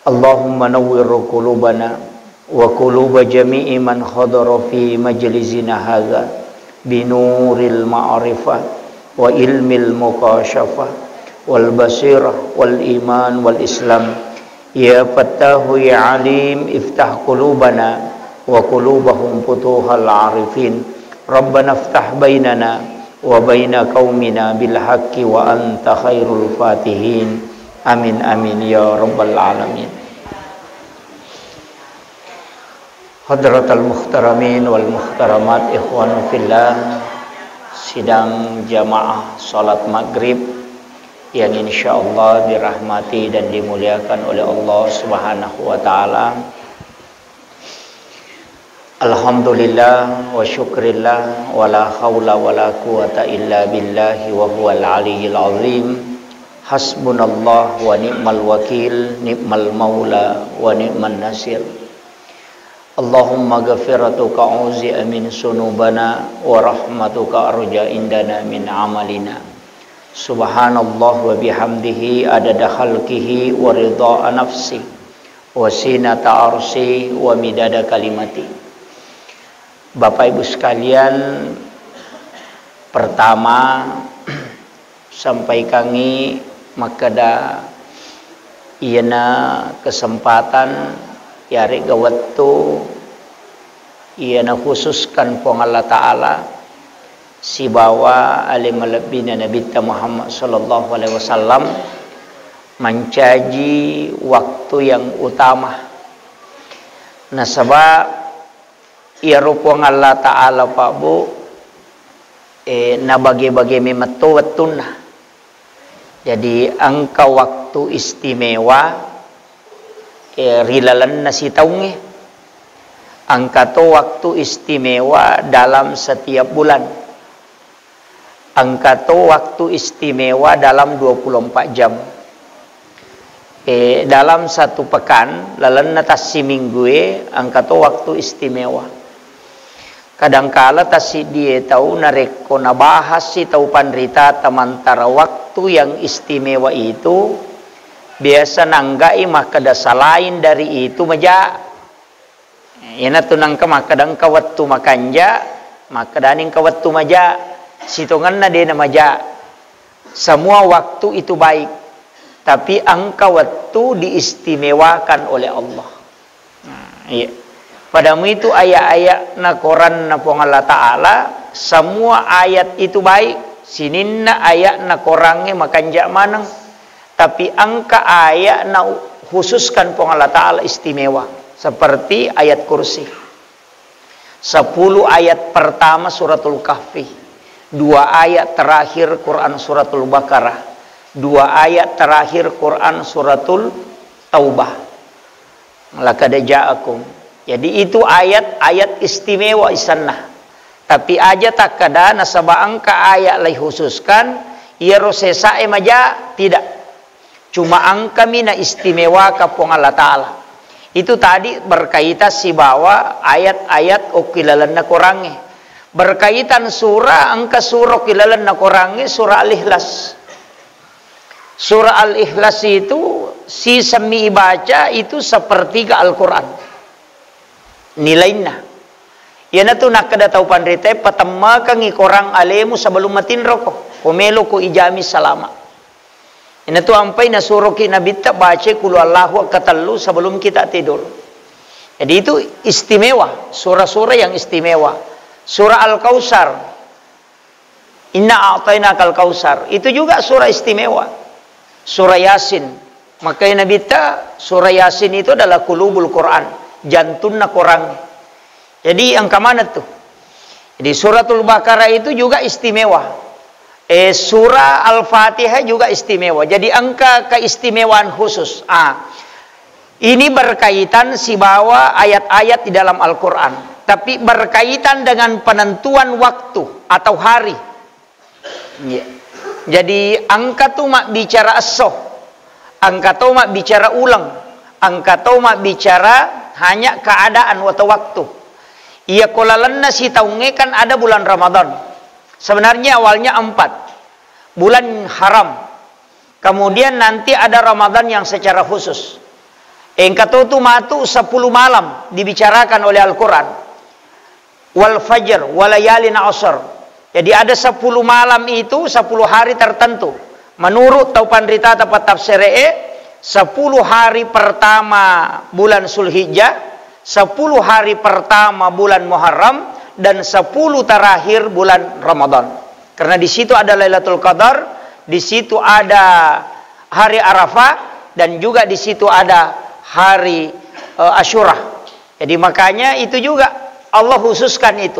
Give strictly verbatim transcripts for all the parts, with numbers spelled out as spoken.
اللهم نور قلوبنا وقلوب جميع من حضر في مجلسنا هذا بنور المعرفة وعلم المكاشفة والبصيرة والإيمان والإسلام. يا فتاح يا عليم، افتح قلوبنا وقلوبهم فتوح العارفين. ربنا افتح بيننا وبين قومنا بالحق وأنت خير الفاتحين. آمين، آمين يا رب العالمين. Hadratal muhtaramin wal muhtaramat, ikhwan fillah, sidang jamaah salat maghrib yang insyaallah dirahmati dan dimuliakan oleh Allah Subhanahu wa taala. Alhamdulillah wa syukrillah, wa la haula wa la quwata illa billahi wa huwal aliyyil azim. Hasbunallah wa ni'mal wakil, ni'mal maula wa ni'man nasir. Allahumma ghafiratuka auzi'a min sunubana wa rahmatuka arja indana min amalina. Subhanallah wa bihamdihi adada khalqihi wa ridha nafsi wa sinata arsi wa midada kalimati. Bapak Ibu sekalian, pertama, sampaikangngi makkeda iyana kesempatan, iyarega wettu iyana khususkan Puang Allah Ta'ala sibawa ale malebbina Nabitta Muhammad sallallahu alaihi wasallam mancaji waktu yang utama. Nasaba iyaro Puang Allah Ta'ala, Pak Bu, eh, nabage-bage memetto wettunna. Jadi, engka waktu istimewa, eh, ri lalenna sitaungnge. Engka to waktu istimewa dalam setiap bulan. Engka to waktu istimewa dalam dua puluh empat jam. Eh, dalam satu pekan, lalenna tassiminggue, engka to waktu istimewa. Kadangkala tassiddie tau narekko nabahassi tau panrita tamantara waktu yang istimewa itu, biasa nanggai makkeda selain dari itu maja. Iyanatu nangka makkeda engka wettu makanja, makkedani engka wettu maja, sitongenna de namaja. Semua waktu itu baik, tapi engka wettu diistimewakan oleh Allah. Nah, iya. Padamu itu ayat-ayatna Koranna Puang Allah Ta'ala, semua ayat itu baik, sininna ayatna Korangnge makanja maneng, tapi engka ayat na khususkan Puang Allah Ta'ala istimewa, seperti ayat kursi. Sepuluh ayat pertama Suratul Kahfi, dua ayat terakhir Quran Suratul Baqarah, dua ayat terakhir Quran Suratul Taubah. Laqad ja'akum. Jadi, itu ayat-ayat istimewa isanna. Tapi aja takkeda nasaba engka ayat lai khususkan, iyaro sesae maja, tidak. Cuma engkami na istimewakan Puang Allah Ta'ala. Itu tadi berkaitan sibawa ayat-ayat okkilalenna Korangnge. Berkaitan surah, engka surah okkilalenna Korangnge, surah Al-Ikhlas. Surah Al-Ikhlas itu sisemmi ibaca itu sepertiga Al-Quran. Nilainna. Iyanatu nakkeda tau panritae, "Patemmakengngi korang alemu sebelum matinroko. Ko meloko ijami salama." Iyanatu ampai nasuroki Nabitta baca Qul Huwallahu katellu sebelum kita tidur. Jadi itu istimewa, surah-surah yang istimewa. Surah Al-Kautsar. Inna a'tainakal kautsar. Itu juga surah istimewa. Surah Yasin. Makanya Nabitta, surah Yasin itu adalah qulubul Quran, jantunna Quran. Jadi engka mana tuh? Jadi Suratul Baqarah itu juga istimewa. Eh, surah Al-Fatihah juga istimewa. Jadi engka keistimewaan khusus. Ah, ini berkaitan sibawa ayat-ayat di dalam Al-Quran, tapi berkaitan dengan penentuan waktu atau hari. Iya. Jadi, engka tu mabbicara esso, engka to mabbicara uleng, engka to mabbicara hanya keadaan atau waktu. Iya ko lalenna sitaungnge kan ada bulan Ramadan. Sebenarnya awalnya empat. Bulan haram. Kemudian nanti ada Ramadan yang secara khusus. Engka to tu matu sepuluh malam dibicarakan oleh Al-Quran. Wal fajr, walayalin ashr. Jadi ada sepuluh malam itu, sepuluh hari tertentu. Menurut tau panritata patafsere e, sepuluh hari pertama bulan Zulhijjah, sepuluh hari pertama bulan Muharram, dan sepuluh terakhir bulan Ramadan. Karena di situ ada Lailatul Qadar, di situ ada hari Arafah, dan juga di situ ada hari, eh, Asyura. Jadi makanya itu juga Allah khususkan itu.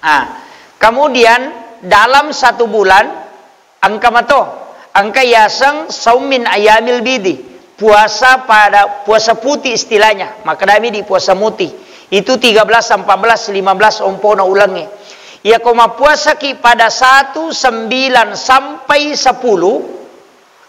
Nah, kemudian dalam satu bulan, engka mato, engka yaseng saum min ayamil bidi, puasa pada, puasa putih istilahnya, makkedami di puasa muti. Itu tiga belas, empat belas, lima belas ompona ulengnge. Iyako mappuasaki pada satu, sembilan sampai sepuluh,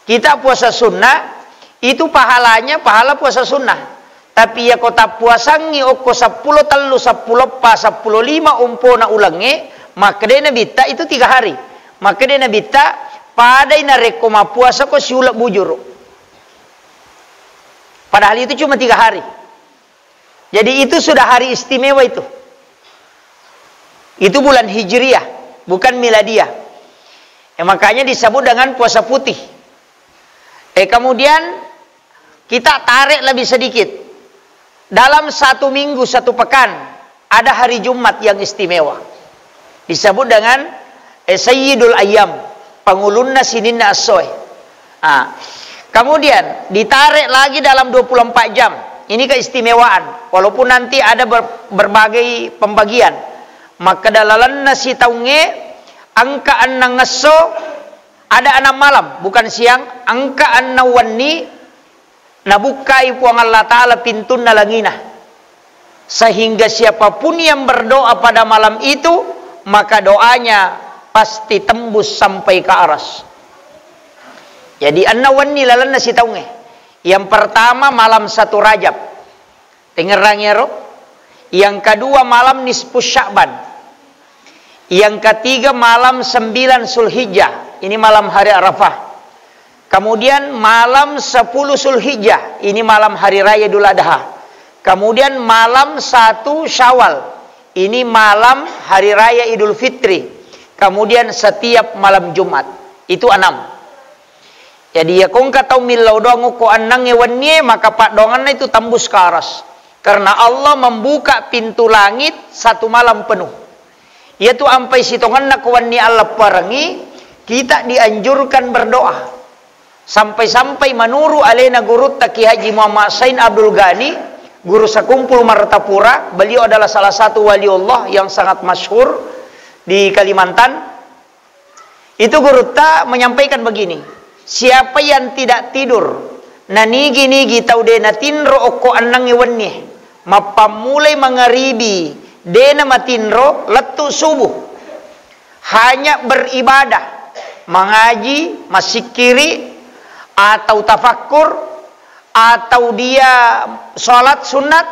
kita puasa sunnah, itu pahalanya pahala puasa sunnah. Tapi iyako tappuasangngi okko seppulo tellu, seppulo eppa, seppulo lima ompona ulengnge, makkeda Nabitta itu tiga hari. Makkeda Nabitta, padai narekko mappuasako siuleng bujuru. Padahal itu cuma tiga hari. Jadi itu sudah hari istimewa itu. Itu bulan Hijriah, bukan Miladiah. Ya, makanya disebut dengan puasa putih. Eh, kemudian kita tarik lebih sedikit. Dalam satu minggu, satu pekan, ada hari Jumat yang istimewa. Disebut dengan, eh, Sayyidul Ayyam, pangulunna sininna essoe. Ah. Kemudian ditarik lagi dalam dua puluh empat jam. Ini keistimewaan. Walaupun nanti ada ber-, berbagai pembagian. Maka dalalanna sitaungnge engka enneng esso, ada enam malam, bukan siang, engka enneng wenni nabukkai Puang Allah Ta'ala pintunna langina. Sehingga siapapun yang berdoa pada malam itu, maka doanya pasti tembus sampai ke aras. Jadi, enneng wenni lalenna sitaungnge. Yang pertama, malam satu Rajab. Tengngerangi ero. Yang kedua, malam nisfu Sya'ban. Yang ketiga, malam sembilan Zulhijjah. Ini malam hari Arafah. Kemudian malam sepuluh Zulhijjah, ini malam hari raya Idul Adha. Kemudian malam satu Syawal, ini malam hari raya Idul Fitri. Kemudian setiap malam Jumat, itu enam. Jadi, ya, ko engka tau millau doang okko ennengnge wennie, maka paddoangenna itu tembus ke aras. Karena Allah membuka pintu langit satu malam penuh. Iyatu ampai sitongenna ko wenni allepperengngi, kita dianjurkan berdoa. Sampai-sampai menuru alena gurutta Kiai Haji Muhammad Sain Abdul Ghani, guru sekumpul Martapura, beliau adalah salah satu waliullah yang sangat masyhur di Kalimantan. Itu gurutta menyampaikan begini, siapa yang tidak tidur, nanigi-nigi tau de natinro okko ennengnge wennie, mappammulai mangaribi de namatinro lettu subuh, hanya beribadah, mengaji, masikkiri, atau tafakkur, atau dia sholat sunat,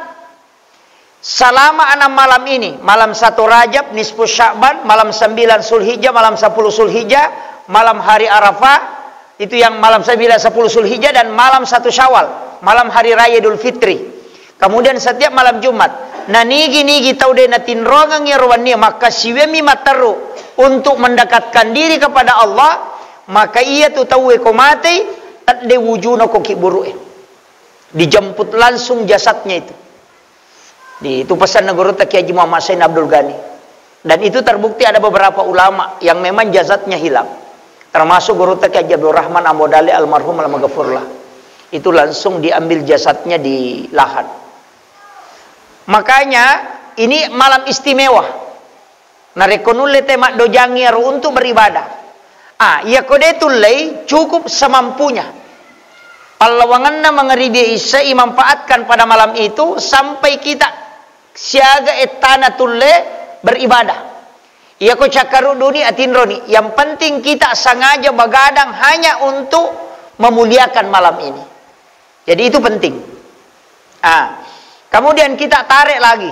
selama enam malam ini, malam satu Rajab, nisfu Sya'ban, malam sembilan Zulhijjah, malam sepuluh Zulhijjah, malam hari Arafah, itu yang malam sembilan, sepuluh Zulhijjah, dan malam satu Syawal, malam hari raya Idul Fitri. Kemudian setiap malam Jumat, nanigi-nigi tau de natinroangengngi ero wennie, maka siwemmi matteru untuk mendekatkan diri kepada Allah, maka iyatu tauwe ko matei, tedde wujuna ko kiburu'e. Dijemput langsung jasadnya itu. Di, itu pesanna gurutta Kiai Haji Muhammad Sain Abdul Ghani. Dan itu terbukti ada beberapa ulama yang memang jasadnya hilang. Termasuk gurutta Kiai Haji Abdul Rahman Ambo Dale almarhum almaghfurlah. Itu langsung diambil jasadnya di lahan. Makanya ini malam istimewa. Narekko nulle te maddojangi ero untuk beribadah. Ah, iyako de tullei, cukup semampunya. Pallawangenna mangaribi isya imanfaatkan pada malam itu sampai kita siaga ettana tulle beribadah. Iyako cakkaruduni atinroni, yang penting kita sengaja begadang hanya untuk memuliakan malam ini. Jadi itu penting. Ah, kemudian kita tarik lagi.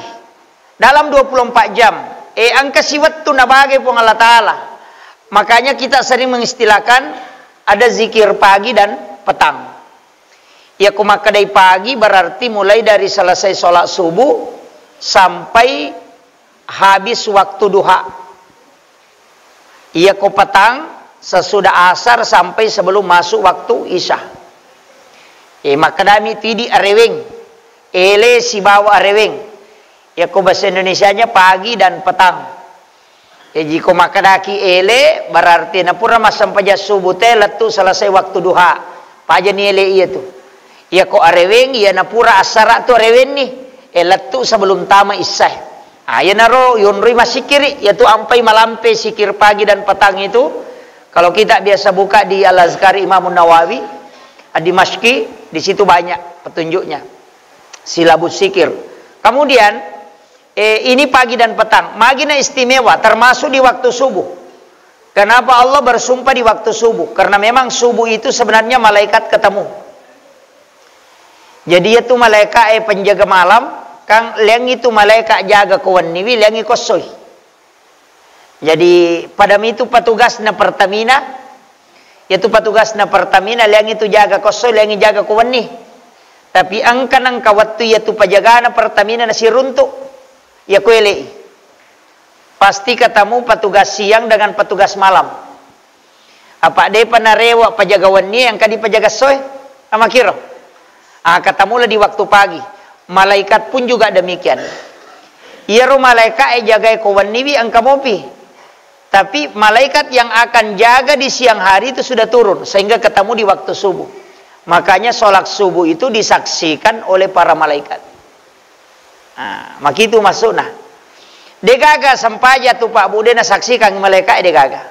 Dalam dua puluh empat jam, eh, engka siwettu nabagai Puang Allah Ta'ala. Makanya kita sering mengistilahkan ada zikir pagi dan petang. Iyako makkedai pagi berarti mulai dari selesai sholat subuh sampai habis waktu duha. Iyako petang sesudah asar sampai sebelum masuk waktu isya. Eh, makkedami tu idi areweng. Ele sibawa areweng. Iyako bahasa Indonesianya pagi dan petang. Jaji ko makkedaki ele, berarti napura massempajang subuh te lettu selesai waktu duha. Pajani ele iya tu. Iyako areweng, iya napura assara tu arewenni. Eh, lettu sebelum tama isya. Ah, iyanaro yonroi massikiri, iyatu ampai malampe sikir pagi dan petang itu. Kalau kita biasa buka di Al-Azkar Imam Nawawi, Ad-Dimashqi, di situ banyak petunjuknya. Silabus sikir. Kemudian, eh, ini pagi dan petang. Magina istimewa, termasuk di waktu subuh. Kenapa Allah bersumpah di waktu subuh? Karena memang subuh itu sebenarnya malaikat ketemu. Jadi, itu malaikat, eh, penjaga malam, kan liang itu malaikat jaga ko wenniwi, liang iko essoi. Jadi, pada mitu petugasna Pertamina, yaitu petugasna Pertamina, liang itu jaga ko essoi, liang jaga ko wenni. Tapi engka nengka wettu yaitu pajagana Pertamina nasiruntuk, ya kuelei. Pasti ketemu petugas siang dengan petugas malam. Apa depa narewa pajaga wenni engka dipajaga essoe? Amakiro. Ah, ketemulah di waktu pagi. Malaikat pun juga demikian. Iyaro malaikat e jagai ko wenniwi engka mopi. Tapi malaikat yang akan jaga di siang hari itu sudah turun sehingga ketemu di waktu subuh. Makanya sholat subuh itu disaksikan oleh para malaikat. Ah, makitu maksudna. Degaga sempaja tu Pak Bu de nasaksikan malaikat degaga.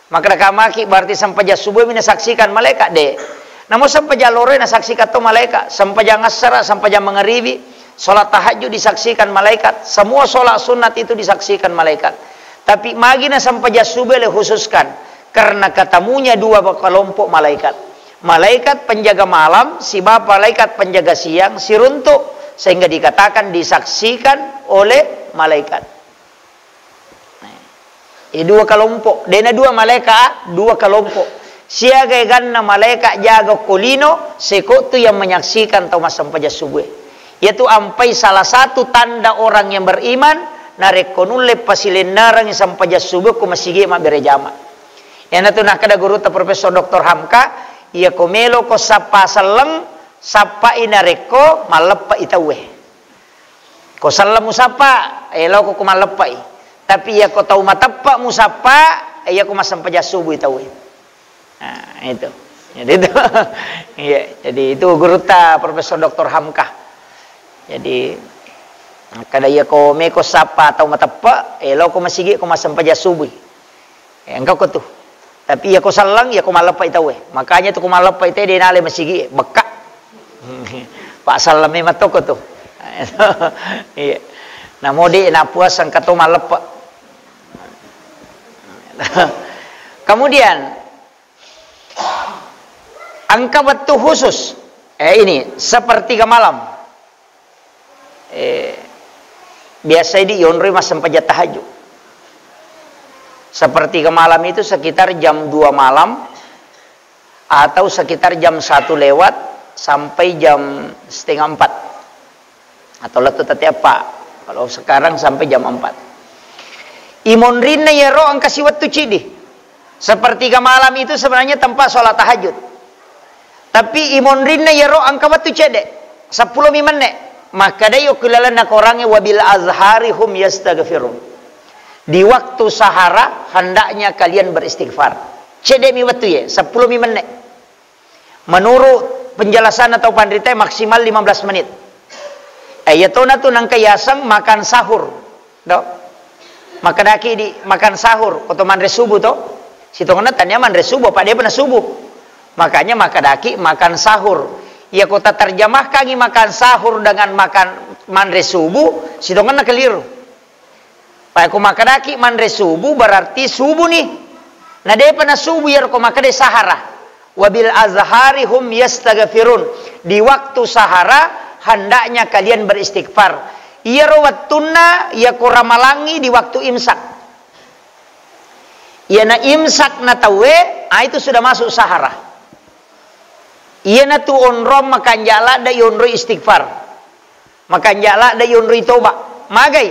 Makkeda kamaki berarti sempajang subuh mi nasaksikan malaikat, de. Namun sempajang loro nasaksikan to malaikat, sempajang assara, sempajang mangaribi, sholat tahajud disaksikan malaikat, semua sholat sunat itu disaksikan malaikat. Tapi magi na sempajang subuh le khususkan, karena ketemunya dua kelompok malaikat. Malaikat penjaga malam, siba malaikat penjaga siang, siruntuk, sehingga dikatakan disaksikan oleh malaikat. Eh, dua kelompok. Dena dua malaika, dua kelompok. Siaga eganna malaika jaga ko lino, seko tu yang menyaksikan tau massempajang subuh. Yaitu ampai salah satu tanda orang yang beriman, narekko nulle pasilennerangi sempajang subuh ko masigi mabbere jama. Iyanatu nakkeda gurutta Profesor Doktor Hamka, iya ko melo ko sappa selleng, sappai narekko malleppai tauwe. Ko selleng musappa, eh, loko ko malleppai. Tapi iya ko tau mateppa musappa, eh, iya ko massempajang subuh tauwe. Nah, itu. Jadi itu. Iya, jadi itu gurutta Profesor Doktor Hamka. Jadi, kada iya ko meko sappa tau mateppa, eh, loko masigi ko massempajang subuh. Eh, engka ko tu. Tapi iya ko selleng, iya ko malleppai tauwe. Makanya tu ko malleppai te de nale masigi, bekka. Pak selleng memang toko tu. Iya. Namo de na puasa engka to malleppa. Kemudian engka wettu khusus. Eh, ini sepertiga malam. Eh, biasa idi yonroi massempajang tahajud. Sepertiga malam itu sekitar jam dua malam atau sekitar jam satu lewat sampai jam setengah empat. Atau lettu tette eppa. Kalau sekarang sampai jam empat. Imonrinna yero engka siwettu cidi. Sepertiga malam itu sebenarnya tempat sholat tahajud. Tapi imonrinna yero engka wettu cedde, seppulo mi menne. Makkedai okko lalenna korangnge, "Wabil azhari hum yastaghfirun." Di waktu sahara hendaknya kalian beristighfar. Cedde mi wettu ye, seppulo mi menne. Menurut penjelasan atau panrita maksimal lima belas menit. Eh, iya tona tu nengka yaseng makan sahur. Do. Makkedaki di makan sahur, koto manre subuh to. Sitongenna tania manre subuh, apa depa na subuh. Makanya makkedaki makan sahur. Iya ko taterjemahkangi makan sahur dengan makan manre subuh, sitongenna keliru. Paya ko makkedaki manre subuh berarti subuh ni. Na depa na subuh iyaro ko makkeda sahara. Wabil azhari hum yastaghfirun. Di waktu sahara hendaknya kalian beristighfar. Iyaro wettunna iya ko ramalangi di waktu imsak. Iyana imsak na tauwe, ah, itu sudah masuk sahara. Iyanatu onrong makanja' ladde' yonroi istighfar. Makanja' ladde' yonroi toba'. Magai?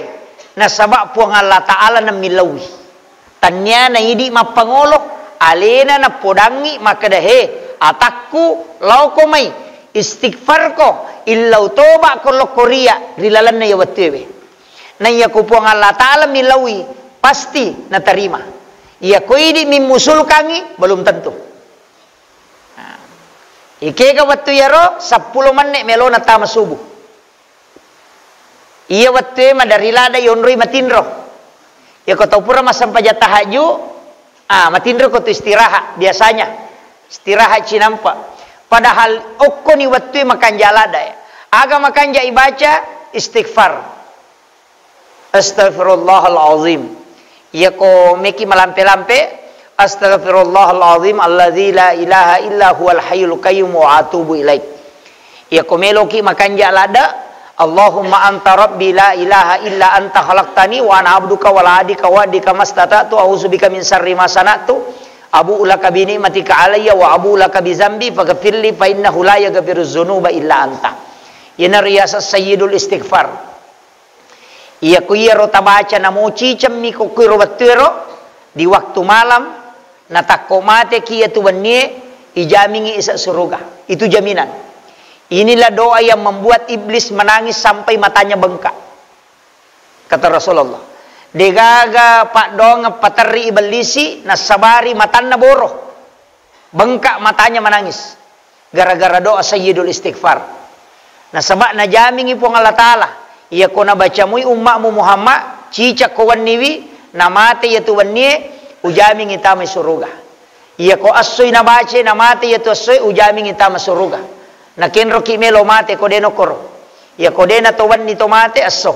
Nasaba' Puang Allah Ta'ala nammillaui. Tanniana idi' mappangolo, alena napodangngi makkeda, "He, atakku, laoko mai, istighfarko, illau toba'ko lokko ria ri lalenna iya wettuewe." Na iyako Puang Allah Ta'ala millaui, pasti natarima. Iyako idi' mimmusulkangngi, belum tentu. Nah, ikega wettu iyaro, seppulo menne' melona tama subuh. Iya wettue maderri ladde' yonroi matinro. Iyako tau pura massempajang tahajud, ah, matinro ko tu istirahat biasanya. Istirahat cinampa. Padahal okkoni wettue makanja' ladde'. Aga makanja' ibaca? Istighfar. Astaghfirullahal azim. Iyako meki malampe-lampe, astaghfirullahal azim alladzi la ilaha illa huwal hayyul qayyum wa atubu ilaik. Iyako meloki makanja' ladde', Allahumma anta rabbi la ilaha illa anta khalaqtani wa ana abduka wa la adika wa adika mastata'tu a'udzubika min syarri ma sana'tu abu'u laka bi ni'matika alayya wa abu'u laka bi dzambi faghfirli fa innahu la yaghfirudz dzunuba illa anta. Iyana riaseng sayyidul istighfar. Iyako iyaro tabaca namo cicemmi ko kuiro wettuero, di waktu malam, natakko mateki iyatu wennie, ijamingi ise' suruga. Itu jaminan. Inilah doa yang membuat iblis menangis sampai matanya bengkak. Kata Rasulullah, degaga paddoangeng paterri ibellisi, nassabari matanna boro. Bengkak matanya menangis. Gara-gara doa Sayyidul Istighfar. Nasaba' najamingi Puang Allah Ta'ala, iyako nabacamui umma'mu Muhammad, cicakko wenniwi, namate iyatu wennie, ujamingi tamai suruga. Iyako essoi nabace, namate iyatu essoi, ujamingi tama suruga. Nakenroki melo mate ko de nokkoro. Iyako de nato wenni to mate, esso.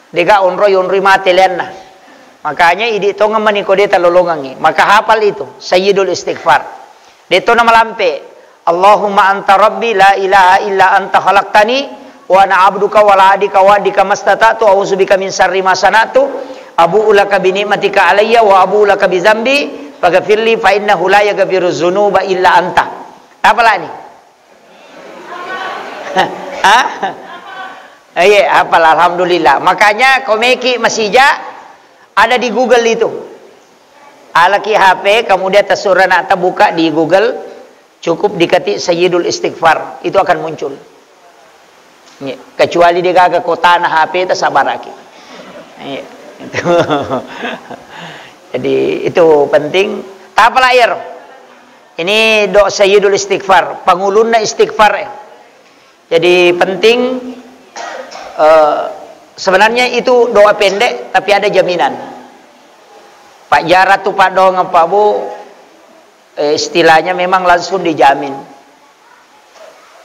De'ga onroi, onroi mate leanna. Makanya idi' tongeng mani ko de talolongengngi. Maka hafal itu, Sayyidul Istighfar. De' to namalampe. Allahumma anta rabbi la ilaha illa anta khalaqtani wa ana abduka wa la adika wa adika mastata'tu a'udzubika min syarri ma sana'tu abu'u laka bi ni'matika alayya wa abu'u laka bi dzambi faghfirli fa innahu la yaghfirudz dzunuba illa anta. Apa lani? Hah? Iya, hafal, alhamdulillah. Makanya komeki masija ada di Google itu. Alaki H P, kemudian tasura nak tabuka di Google, cukup diketik Sayyidul Istighfar, itu akan muncul. Iya, kecuali de'gaga kotana H P, tasabaraki. Iya, itu. Jadi itu penting. Tapala iyaro. Ini doa Sayyidul Istighfar, pangulunna istighfar, eh. Jadi penting, eh, sebenarnya itu doa pendek, tapi ada jaminan. Pak Jara tu paddoangeng Pak Bu, eh, istilahnya memang langsung dijamin.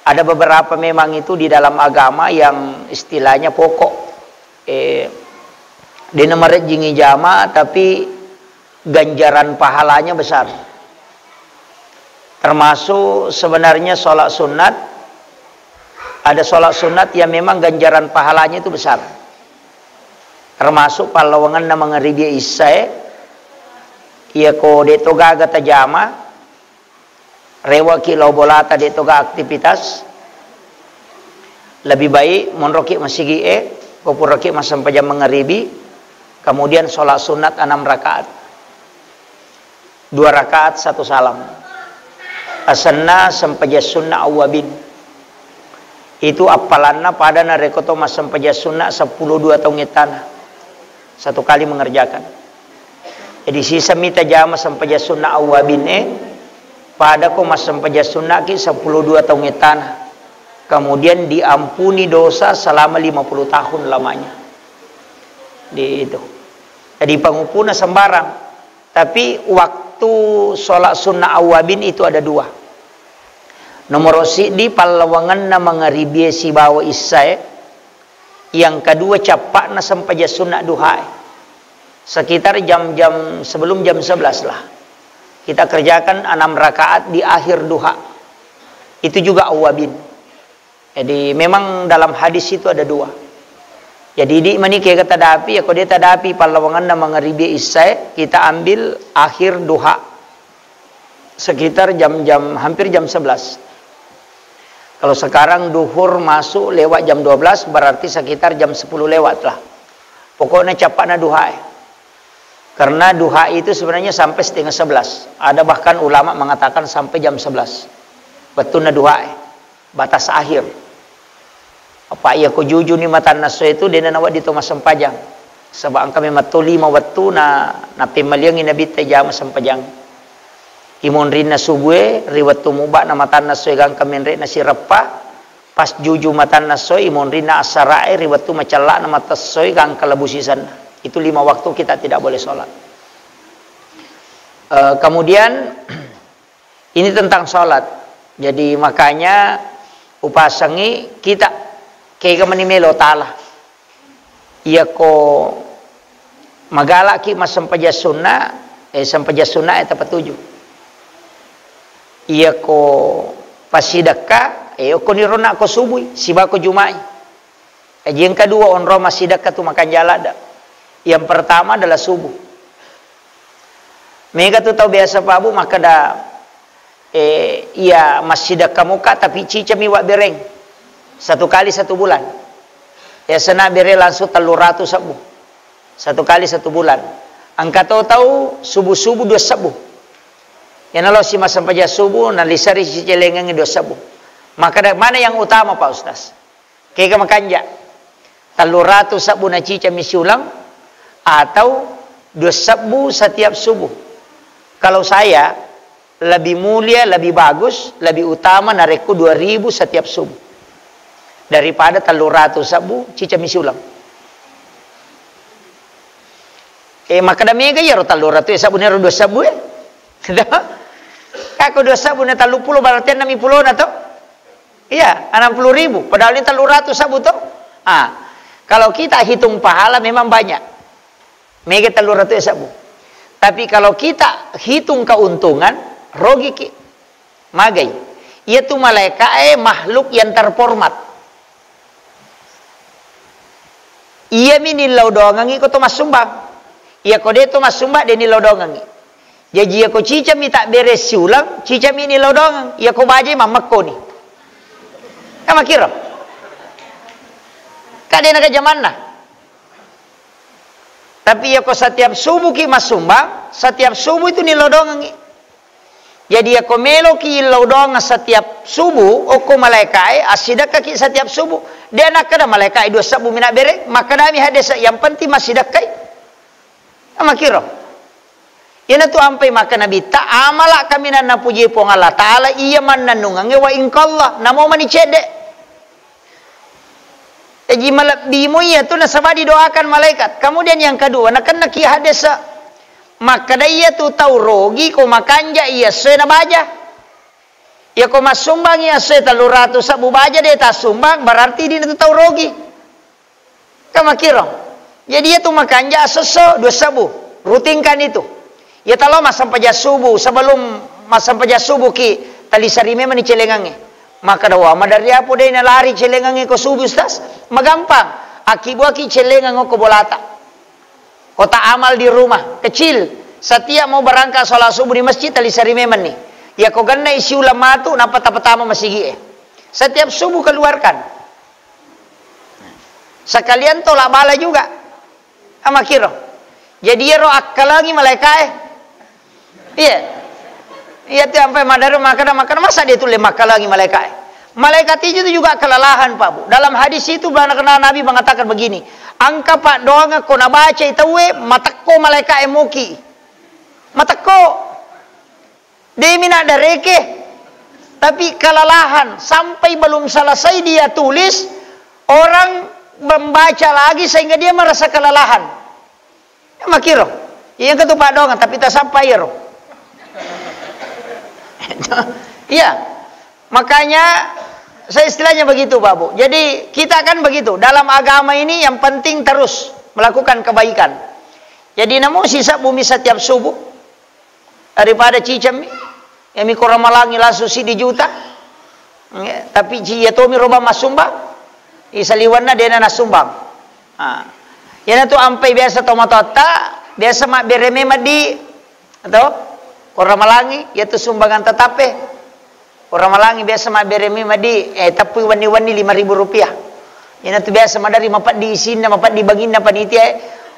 Ada beberapa memang itu di dalam agama yang istilahnya pokok. Eh, de' namarejjingi jama, tapi ganjaran pahalanya besar. Termasuk sebenarnya sholat sunat, ada sholat sunat yang memang ganjaran pahalanya itu besar. Termasuk pallawangenna mangaribi isyae, iyako de' to gaga tajama, rewaki lao bolata, de' to gaga aktivitas, lebih baik monroki masigi'e, ko puraki massempajang mangaribi, kemudian sholat sunat enam rakaat. Dua rakaat satu salam. Asenna sempajang sunna awwabin. Itu appalanna pada narekko to massempajang sunna seppulo dua taung ettana. Satu kali mengerjakan. Jadi siseng mita jama sempajang sunna awwabin e, pada ko massempajang sunnaki seppulo dua taung ettana. Kemudian diampuni dosa selama lima puluh tahun lamanya. Di itu. Jadi pangupuna sembarang. Tapi waktu sholat sunnah awwabin itu ada dua. Nomor siddi pallawangenna mangaribie sibawa issae. Yang kedua cappa'na sempajang sunnah duhae. Sekitar jam-jam sebelum jam sebelas lah. Kita kerjakan enam rakaat di akhir duha. Itu juga awwabin. Jadi memang dalam hadis itu ada dua. Jadi idi mani kega tadapi, ya ko de tadapi pallawangenna mangaribie issae, kita ambil akhir duha. Sekitar jam-jam, hampir jam sebelas. Kalau sekarang duhur masuk lewat jam dua belas, berarti sekitar jam sepuluh lewat lah. Pokoknya capakna duha e. Karena duha itu sebenarnya sampai setengah sebelas. Ada bahkan ulama mengatakan sampai jam sebelas. Betulna duha e. Batas akhir. Apa iya ko jujuni matanna essoe tu, dena nawedding to massempajang. Saba engka memang to lima wettu na, napemmaliangi Nabitta jama sempajang. Imonrinna subue, ri wettu mubana matanna essoe gangka menre'na sireppa, pas juju matanna essoe, imonrinna assara'e, ri wettu macella'na mata essoe gangka labu sisenna. Itu lima waktu kita tidak boleh sholat. Eh, kemudian, ini tentang sholat. Jadi, makanya upasengi kita kega mani melo tala. Iyako magalaki massempajang sunna, eh, sempajang sunna e tapatuju. Iyako passidekka, eh, okkoniro nako subui, sibako jumai. Jaji yang kedua, onrong massidekka tu makanja ladde. Yang pertama adalah subuh. Mega tu tau biasa, Pak Bu, makkeda, eh, iya massidekka muka tapi cicami wabbereng. Satu kali satu bulan. Biasana bere langsung tellu ratu sebbu. Satu kali satu bulan. Engka to tau subuh-subuh dua sebbu. Yana lo si massempajang subuh, nalisari cicelengengngi dua sebbu. Makkeda, mana yang utama, Pak Ustaz? Kega makanja? Tellu ratu sebbu nacicami siuleng atau dua sebbu setiap subuh? Kalau saya, lebih mulia, lebih bagus, lebih utama narekko dua ribu setiap subuh daripada tellu ratu sebbu cicami siuleng. Eh, makkeda mega iyaro tellu ratu e sebbu nero dua sebbu e? Kako dua sebbu na telluppulo berarti enneng pulona to? Iya, enam puluh ribu. Padahal ini tellu ratu sebbu to? Ah, kalau kita hitung pahala memang banyak. Mega tellu ratu sebbu. Tapi kalau kita hitung keuntungan, rogi ki. Magai. Iya tu malaika e makhluk yang terhormat. Iya mi nillau doangengi ko to massumbang. Iya ko de to massumbang de nillau doangengi. Jaji iyako cicami tabbere siuleng, cicami ni lao doangeng. Iyako bajai mammekkoni. Kan makkiro. Kan de naga jamanna. Tapi iyako setiap subuh ki massumbang, setiap subuh itu ni lao doangengi. Jadi iyako meloki lao doangeng setiap subuh, okko malaikae, assidekkaki setiap subuh. De nakkeda malaikae dua sebbu mi nabbere, makkedami hadese, yang penting massidekkai. Makkiro. Iyanatu ampai makkeda Nabitta, amala kaminang napuji Puang Allah Ta'ala, iya mannennungengnge wa ingkallah, namo mani cedde. Jaji malebbimu iyatu nasaba didoakan malaikat. Kemudian yang kedua, nakennaki hadese. Makkeda iyatu tau rogi ko makanja iya essoe na baja. Iyako massumbang iya essoe tellu ratu sebbu baja de tassumbang, berarti dina tu tau rogi. Kan makkiro. Jadi iyatu makanja esso-esso dua sebbu, rutinkan itu. Iya talo massempajang subuh, sebelum massempajang subuh ki talisari memang ni celengangnge. Makkeda, "Wah, maderri apo de nalari celengangnge ko subuh, Ustaz?" Magampang. Akkibuaki celengang ko bolata. Kotak amal di rumah, kecil. Setiap mau berangkat sholat subuh di masjid, talisari memang ni. Iyako gennai siuleng matu, nappa tapatama masigi e. Setiap subuh keluarkan. Sekalian tolak bala juga. Amakkiro. Jadi iyaro akkalangi malaikae. Iya. Iya tu ampai madaro makkeda, makkeda, masa de tulle makkalangi malaikae? Malaikat itu juga kelelahan, Pak Bu. Dalam hadis itu, bana kenal Nabi mengatakan begini, engka paddoangeng ko nabacai tauwe, matekko malaikae moki. Matekko. Demi nak dareke, tapi kelelahan sampai belum selesai dia tulis, orang membaca lagi sehingga dia merasa kelelahan. Ya, makkiro. Yang ketupat doang, tapi tak sampai ro. Iya, makanya saya istilahnya begitu, Pak Bu. Jadi kita kan begitu dalam agama ini, yang penting terus melakukan kebaikan. Jadi namu sisa bumi setiap subuh, daripada cicammi, iyami ko ramalangi langsung siddi juta. Tapi ci iya tomi roba massumbang, isaliwenna dena nassumbang. Ha. Iyanatu ampai biasa tomatoatta, biasa mabbere memang di, atau ko ramalangi, iyatu sumbangan tetape. Orang Malangi biasa mabbere mi madi, eh, teppui wenni-wenni lima ribu rupiah. Ina tu biasa madari mapeddi isinna, mapeddi banginna panitia, eh.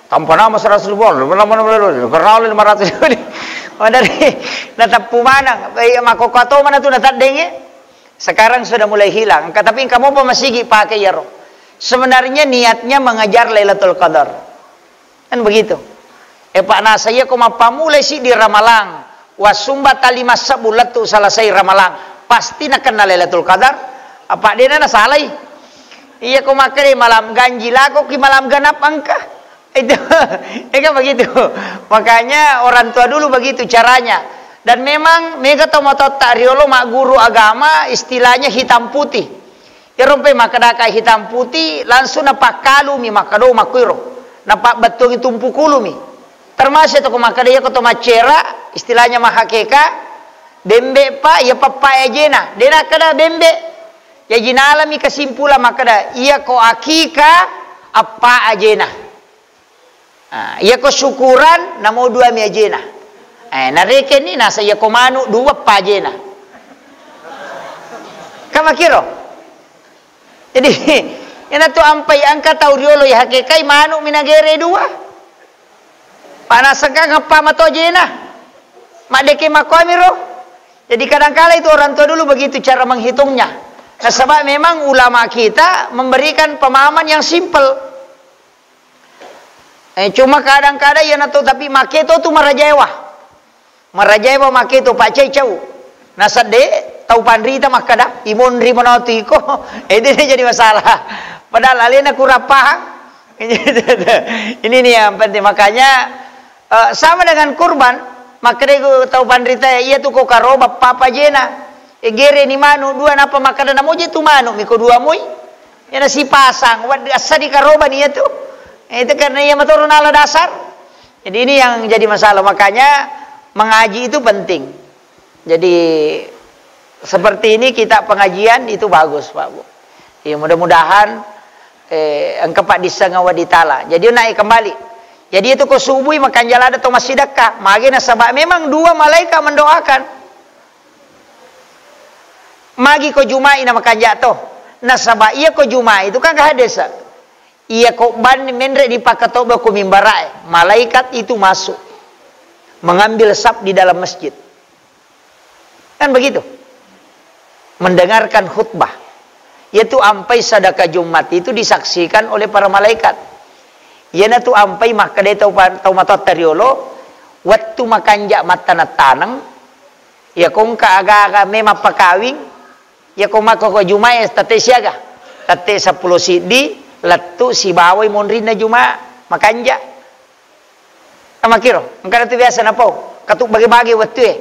Tanpa nama seratus ribu, nama, nama, nama, nama, lima ratus ribu. Madari, na teppu maneng. Eh, makoko to mana tu na teddeng, eh. Sekarang sudah mulai hilang. Engka, tapi engka mopa masigi pakai iyaro. Sebenarnya niatnya mengejar Lailatul Qadar. Kan begitu. Eh, Pak, nasa iya ko mappammulai siddi Ramalang, wassumba talima sebbu lettu selesai Ramalang, pasti nakenna Lailatul Qadar. Apa dena nasalai? Iya ko makkeda malam ganji lako ki malam genap engka. Itu, ya kan begitu. Makanya orang tua dulu begitu caranya. Dan memang mega to matotta riolo magguru agama, istilahnya hitam putih. Iyaro mpe makkedaka hitam putih, langsung napakkalumi, makkado makkuiro. Napabbettuangi tumpu kulumi. Termasuk to ko makkeda iya ko to maccera, istilahnya mahakeka, bembe pa, iya pappa ajena. De nakkeda bembe. Jaji nalami kesimpulan makkeda, iya ko akika, appa ajena. Ah, iya ko syukuran, namo dua mi ajena. Eh, narekenni nasa iya ko manu dua pa ajena. Kan makkiro? Jadi, ina tu ampai engka tau riolo ya hakekai manu mi nagere dua. Panasengka ngeppa mato ajena. Maddeke makkuamiro. Jadi kadangkala itu orang tua dulu begitu cara menghitungnya. Nasaba memang ulama kita memberikan pemahaman yang simpel. Eh, cuma kadang-kadang iyana to, tapi make to tu marajaewa. Marajaewa make to, paccai cau. Nasedde tau panrita makkeda, "Imonri mano tu iko." Eh, itu jadi masalah. Padahal alena kurang paham. Ini nih yang penting. Makanya, eh, sama dengan kurban. Makkeda tau panrita, "Iya tu ko karoba papa jena." Eh, gere ni manu dua, napa makkeda namoje tu manu miko dua moi? Iyana sipasang, wad-, assa dikarobani iyatu. Eh, itu karena iya matoro nala dasar. Jadi ini yang jadi masalah. Makanya mengaji itu penting. Jadi seperti ini kita pengajian itu bagus, Pak Bu. Ya, mudah-mudahan, eh, engka paddissengeng wedding tala. Jadi naik kembali. Jadi itu ko subui makanja lada to massidekka. Magi nasaba memang dua malaikat mendoakan. Magi ko Juma'i na makanja to. Nasaba iya ko Juma'i itu kan hadis. Iya ko banni menre dipakkatobba ko mimbarae, malaikat itu masuk mengambil saf di dalam masjid. Kan begitu? Mendengarkan khutbah. Yaitu ampai sedekah Jumat itu disaksikan oleh para malaikat. Iyana tu ampai makkeda tau pa-, tau matoatta riolo, wettu makanja mattaneng-taneng, iya ko engka aga-aga memang pakawing, iya ko makko ko Jumae tette siaga, tette seppulo siddi, lettu sibawai monrinna Juma makanja. Amakkiro, engkana tu biasa napau, katu bage-bage wettue.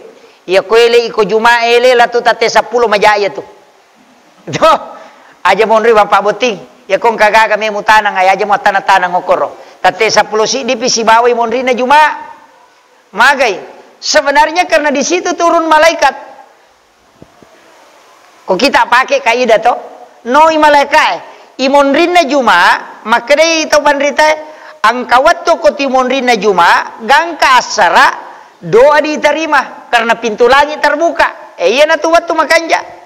Iya ko ele iko Juma ele lettu tette seppulo maja iya tu. Tuh, aja monri Bapak Botting. Iya ko engka gaga me mutanang, aja muattaneng-taneng okoro. Tette seppulo siddi pi sibawai monrinna Juma. Magai. Sebenarnya karena di situ turun malaikat. Ko kita pake kaidah to, noi malaikae, imonrinna Juma, makkedai tau panritae, engka wettu ko timonrinna Juma, gangka assara, doa diterima, karena pintu langit terbuka. Eh, iyana tu wettu makanja.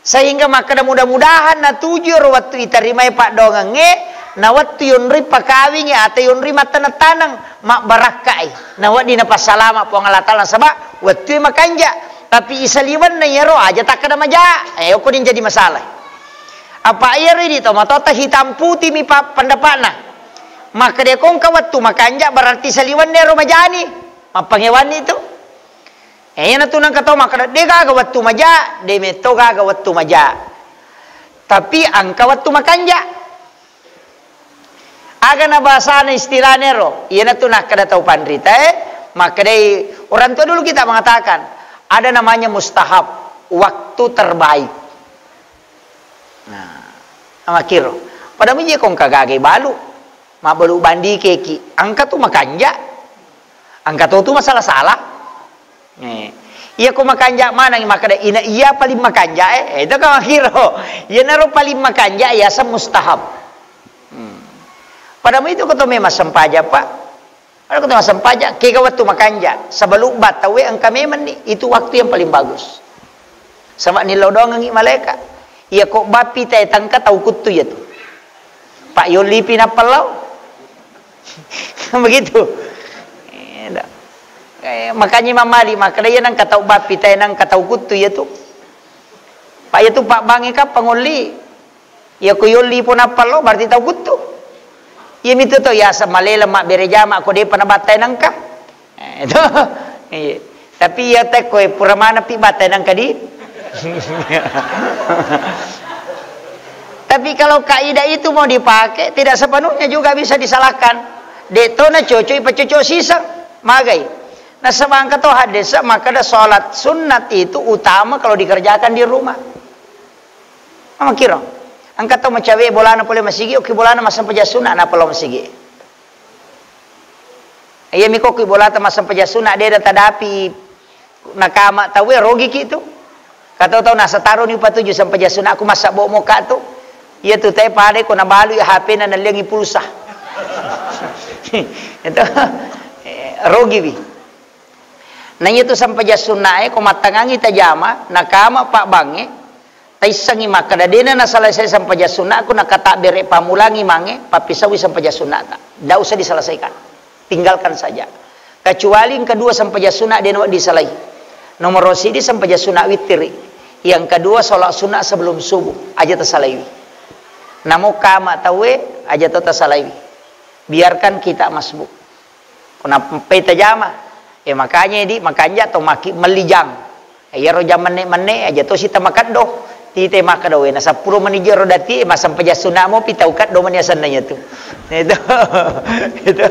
Sehingga makkeda mudah-mudahan natuju ro wettu itarimai paddoangengnge, na wettu yonroi pakawingi atau yonroi mattaneng-taneng, mabbarakkai. Na wedding napassalama Puang Allah Ta'ala, nasaba wettue makanja. Tapi isaliwenna iyaro aja takkeda maja, eh, okko ding jadi masalah. Apa iyaro idi to matoatta hitam putih mi pa-, pendapatna. Makkeda ko engka wettu makanja berarti saliwenna iyaro majani. Mappangewanni tu. Eh, iyana tu nengka tau makkeda, de gaga wettu maja, de metto gaga wettu maja. Tapi engka wettu makanja. Aga na bahasana istilahna ero, iyana tu nakkeda tau panrita, eh, makkedai orang tua dulu kita mengatakan, ada namanya mustahab, waktu terbaik. Nah, amakkiro. Pada muje ko engka gaga balu, mabbalu bandi keki, engka tu makanja. Engka to tu masalah-salah. Eh. Iya ko makanja maneng makkeda ina iya paling makanja, eh. Eh, itu kan makkiro. Iyanaro paling makanja yaseng mustahab. Hmm. Pada mu itu ko to memang sempajang, Pak. Pada ko to sempajang, kega wettu makanja. Sebelum battau engka memang ni, itu waktu yang paling bagus. Saba' nillau doangengngi malaeka. Iya ko bappi tae tangka tau kuttu iya tu. Pak yollipi nappallau. Begitu. Eh, da. Eh, makanya Imam Malik makkeda iya nangka tau bappi tae nangka tau kuttu iya tu. Pak iya tu pak bangi kapang olli. Iya ko yolli po nappallau berarti tau kuttu. Iya mitu to yaseng maleleng mabbere jama ko depa nabattai nangka. Eh, itu. Iya. Tapi iya tekko e pura maneng pi battai nangka di. Tapi kalau kaidah itu mau dipakai, tidak sepenuhnya juga bisa disalahkan. De to na cocok, ipa cocok siseng. Magai. Nasaba engka to hadis makkeda salat sunat itu utama kalau dikerjakan di rumah. Mamakiro. Engka to macawe bolana pole masigi, oki bolana massempajang sunat napa lao masigi. Iya mi kokki bolata massempajang sunat, de da tadapi nakama tauwe, rogiki tu. Katau tau nasa taroni upatuju sempajang sunat, aku massabbo moka tu. Iya tu te pade ko nabalui H P na nalliangi pulsa. Itu, eh, rogiwi. Na iya tu sempajang sunnae ko mattangangi tajama, nakama pabbangnge, taissengngi makkeda dena nasalai-salai sempajang sunnakku, nakatabbere pammulangi mange, pappisaui sempajang sunnata. Ndak usah diselesaikan. Tinggalkan saja. Kecuali yang kedua sempajang sunat dena wedding salai. Nomor sidi sempajang sunat witiri. Yang kedua salat sunat sebelum subuh. Aja tasalaiwi. Namo kama tauwe, aja to tasalaiwi. Biarkan kita masbuk. Ko nappai tajama. Eh, makanya di, makanja to maki melli jang. Eh, iyaro jang menne-menne, aja to sita makeddo. Tite makeddo, wena seppulo menit jero dati, eh, massempajang sunat mopi tau keddo mani asenna iya tu. Itu. Itu.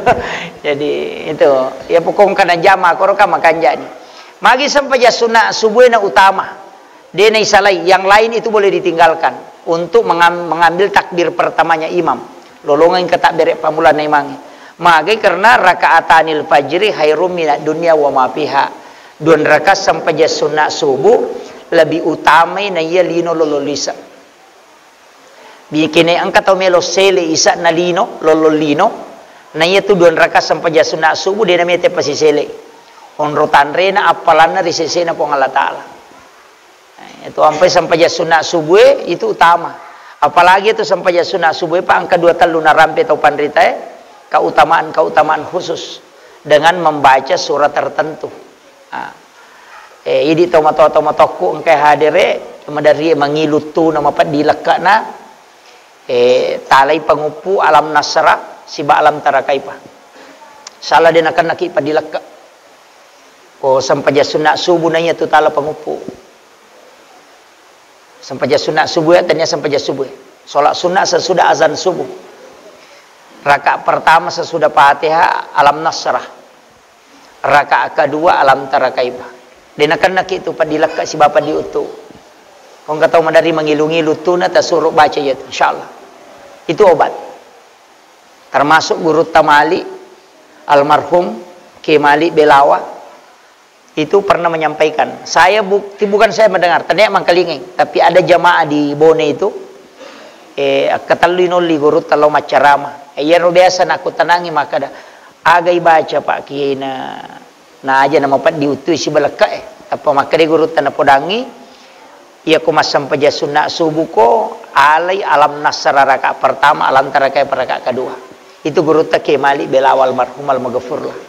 Jadi, itu. Ya pokoknya kana jama, koro ka makanja ni. Magi sempajang sunat subuh na utama. De naisalai, yang lain itu boleh ditinggalkan untuk mengam-, mengambil takbir pertamanya imam. Lolongeng ke takbir pamulana imangnge. Magai karena rakaatanil fajri khairum minad dunya wa ma fiha. Dua rakaat sempajang sunat subuh lebih utamai naiya lino lolo lisa. Bikine engka tau melo sele isa'na lino, lolo lino. Naiya tu dua rakaat sempajang sunat subuh de namete pasisele. Onro tanrena appalanna ri sesena Puang Allah Ta'ala. Eh, itu ampai sempajang sunat subuh itu utama. Apalagi itu sempajang sunat subuh, Pak, engka dua tellu narampe tau panritae, keutamaan-keutamaan khusus dengan membaca surah tertentu. Ah. Eh, idi tau matoa-tau matokku engkai hadere, madari mangilu tu nama peddi lekkana, eh, talai panguppu alam nasra siba alam tara kaifa. Sala de nakennaki peddi lekka. Ko sempajang sunat subuh naiya tu tala panguppu. Sempajang sunat subuh ya, tania sempajang subuh ya. Sholat sunat sesudah azan subuh. Rakaat pertama sesudah Fatihah, Alam Nasrah. Rakaat kedua, Alam Tara Kaifa. De nakennaki tu padilekka sibawa padiuttu. Ko engka tau madari mangilu-ngilu tuna tasuro baca iya tu, insyaallah. Itu obat. Termasuk gurutta Malik, almarhum Kiai Malik Belawa, itu pernah menyampaikan, saya bukti, bukan saya mendengar, tania mangkalingai, tapi ada jamaah di Bone itu, eh, akkatellui nolli gurutta lao maccarama. Eh, iyaro biasa nakkutanangi makkada, "Aga ibaca, Pak Kiai, na, na aja na mapeddi uttui sibalekka e?" Tappa makkadai gurutta napodangi, "Iyako massempajang sunna subuh ko, alai Alam Nasrah rakaat pertama, Alam Tara Kaifa rakaat kedua." Itu gurutta Kiai Malik Belawa almarhum, almaghfurlah.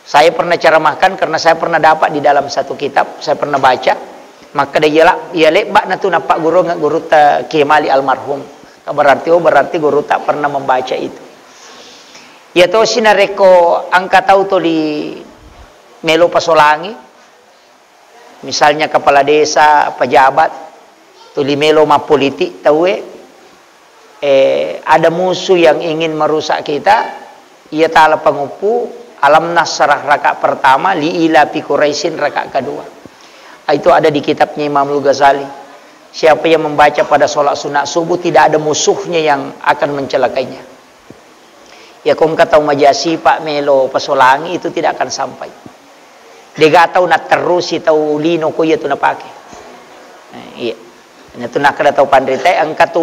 Saya pernah ceramahkan karena saya pernah dapat di dalam satu kitab, saya pernah baca. Makkada iya la-, iya lebba natu nappagurungnge gurutta Kiai Malik almarhum. Berarti, oh, berarti gurutta pernah membaca itu. Iya tosi narekko engka tau tuli melo pasolangi, misalnya kepala desa, pejabat, tuli melo mappolitik tauwe, eh, ada musuh yang ingin merusak kita, iya tala panguppu, Alam Nasrah rakaat pertama, Li ilafi Quraisyin rakaat kedua. Itu ada di kitabnya Imamul Ghazali. Siapa yang membaca pada sholat sunat subuh, tidak ada musuhnya yang akan mencelakainya. Ya, ko engka tau maja sipa melo pasolangi, itu tidak akan sampai. Dega tau natterusi tau lino ko iya tu napake. Eh, iya. Natu nakkeda tau panritae, engka tu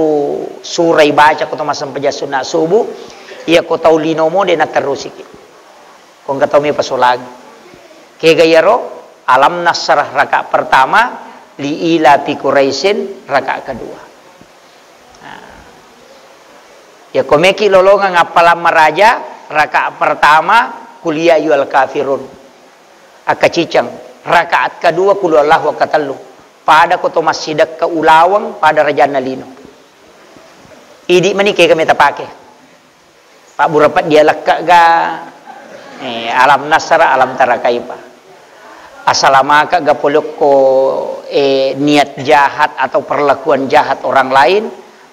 sura ibaca ko to massempajang sunna subuh, iya ko tau linomo de natterusiki. Ko engka tau me pasolangi. Kega iyaro, Alam Nasrah rakaat pertama, Li ila fi Quraisyin rakaat kedua. Nah. Ya komeki lolongeng appalang maraja, rakaat pertama, qul ya ayyuhal kafirun. Akkaciceng. Rakaat kedua, qul huwallahu akkatellu. Pada ko to massidekka ulaweng, pada rajanna lino. Idi mani kega meta pake. Pabbura peddia lekka ga, eh, alam nasara, alam tara kaifa. Asalamakka ga polokko, eh, niat jahat atau perlakuan jahat orang lain,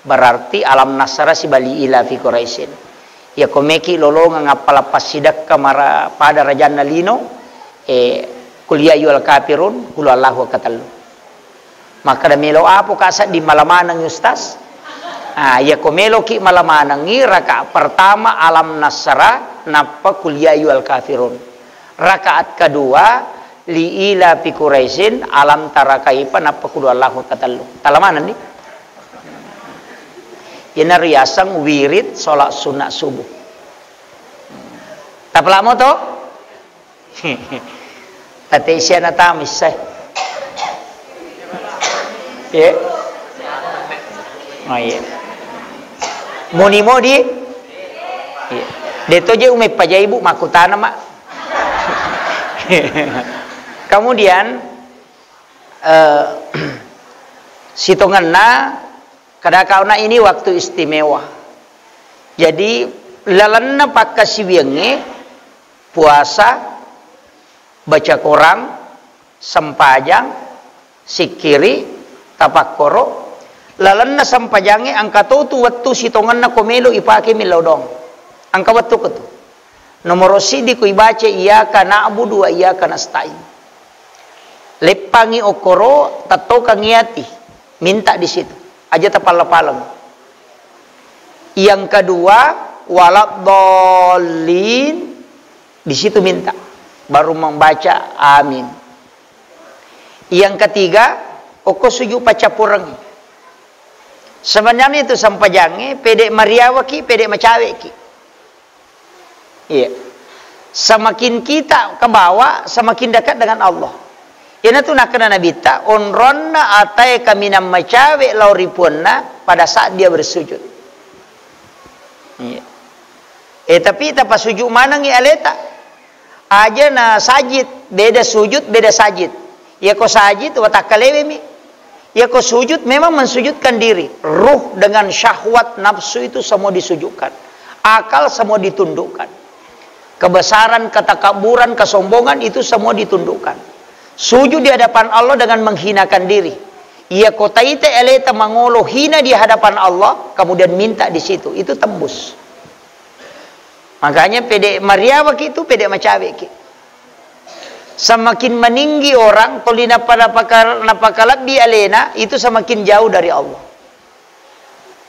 berarti alam nasara sibali ila fi Quraisyin. Ya komeki lolongeng appalang passidekka mara pada rajanna lino, eh, qul ya ayyuhal kafirun, qul huwallahu akkatellu. Makkeda, "Melo apo ka sedding mala maneng, Ustaz?" Ah, iya ko meloki mala manengi, rakaat pertama alam nasara, nappa qul ya ayyuhal kafirun. Rakaat kedua, li ila fi Quraisyin, alam tara kaifa, nappa qul huwallahu katellu. Tala manenni? Iyana riaseng wirid salat sunat subuh. Tapalamo to? Ate isiana tamissai. Ye. Oh, iya. Moni modi? Iya. Deto je umai pajai, Bu, makkutana, Mak. Kemudian, eh, sitongenna, kada kauna ini waktu istimewa. Jadi, lalenna pakkasiwiangnge, puasa, baca Quran, sempajang, sikkiri, tapakkoro, lalenna sempajangnge engka totu wettu sitongenna ko melo ipake millau doang. Engka wettu ketu. Nomoro siddi ko ibaca iyyaka na'budu wa iyyaka nasta'in. Leppangi okkoro, tattokangi ati, minta di situ. Aja tapalla-paleng. Yang kedua, waladdallin, di situ minta. Baru membaca amin. Yang ketiga, okko sujud paccappurengngi. Sebenarnya itu sempajangnge, pede mariawaki, pede macaweki. Iya. Semakin kita ke bawah, semakin dekat dengan Allah. Iyanatu nakkeda Nabitta, onronna atae kaminang macawe lao ri puanna pada saat dia bersujud. Iya. Eh, tapi tapasujud manengi aleta. Aja na sajid, beda sujud, beda sajid. Iya ko sajid, watakkalewemi. Iya ko sujud, memang mensujudkan diri. Ruh dengan syahwat nafsu itu semua disujudkan. Akal semua ditundukkan. Kebesaran, ketakaburan, kesombongan itu semua ditundukkan. Sujud di hadapan Allah dengan menghinakan diri. Iya ko taita aleta mangolo hina di hadapan Allah, kemudian minta di situ. Itu tembus. Makanya pede mariawaki itu, pede macaweki. Semakin meninggi orang, tuli napa-, napaka-, napakalebbi alena, itu semakin jauh dari Allah.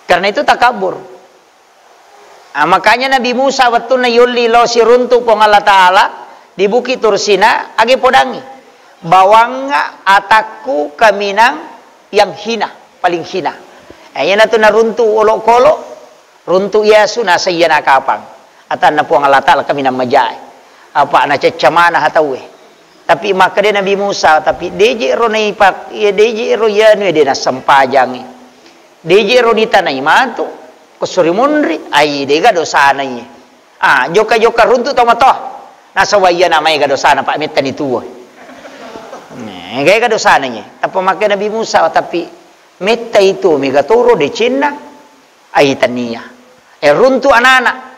Karena itu takabur. Ah, makanya Nabi Musa wettunna yolli lao siruntu Puang Allah Ta'ala di Bukit Tursina, age podangi. Bawangnga atakku kaminang yang hina, paling hina. Eh, iyanatu naruntu olokolo, Runtu iyasu naseng iyana kapang. Atanna Puang Allah Ta'ala kaminang majae. Apa nacecca manah tauwe. Tapi makkeda Nabi Musa, tapi deje ro naipak, iya deje ro iyanu de nassempajangi. Deje ro nitanai matu. Ko suri munri, ai dega dosana iye. Ah, jokka-jokka runtu tomatoa. Nasaba iyana maega dosana, Pak, mettani tuo. Nah, gaega dosana iye. Tappa makkeda Nabi Musa, tapi metta itu mega toro decenna. Ai tania. Eh, runtu anana.